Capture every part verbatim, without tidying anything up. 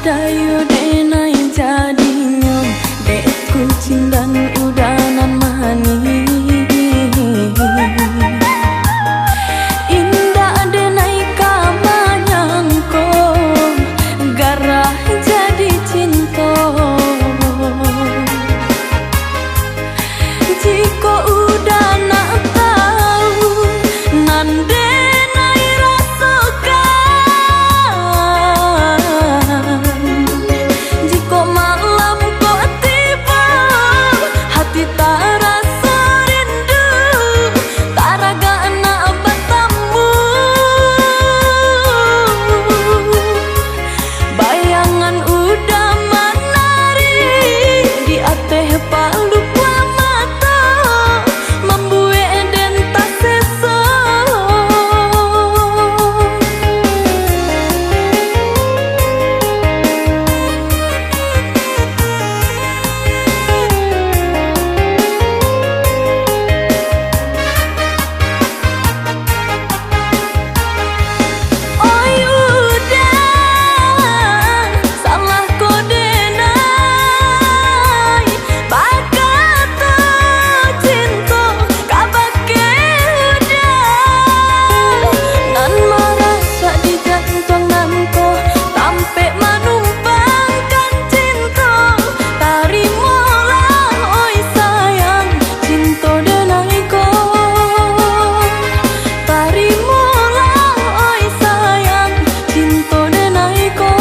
Dayu denai jadinyo, dek kucing dan uda nan manih. Indak denai ka manyangko, garah jadi cinto. Jikok uda nak tau, nan denai rasokan. Jikok malam ko tibo, hati taraso rindu, taragak nak batamu. Bayangan uda manari di ateh palukuah mato, mambuek den taseso. Oi uda, salah ko denai, bakato cinto kabake uda. Nan marasak di jantuang nan ko, tampek manumpangkan cinto. Tarimolah, oi sayang, cinto denai ko. Tarimolah, oi sayang, cinto denai ko.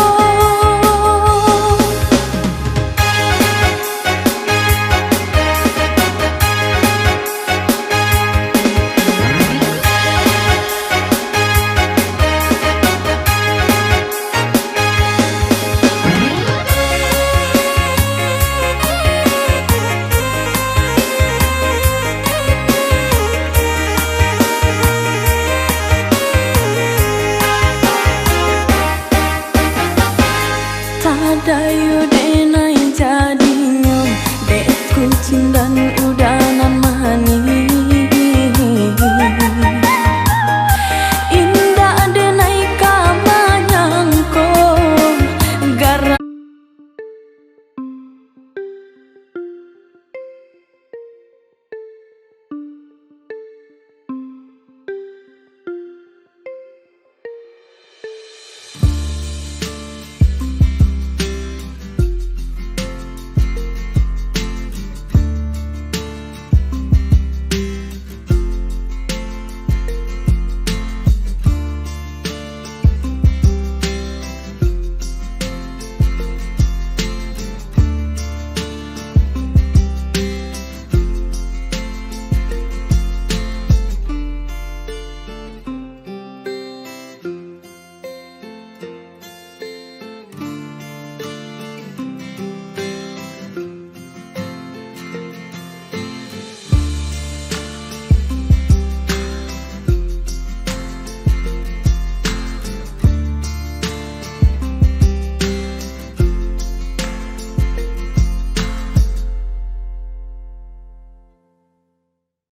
Tadai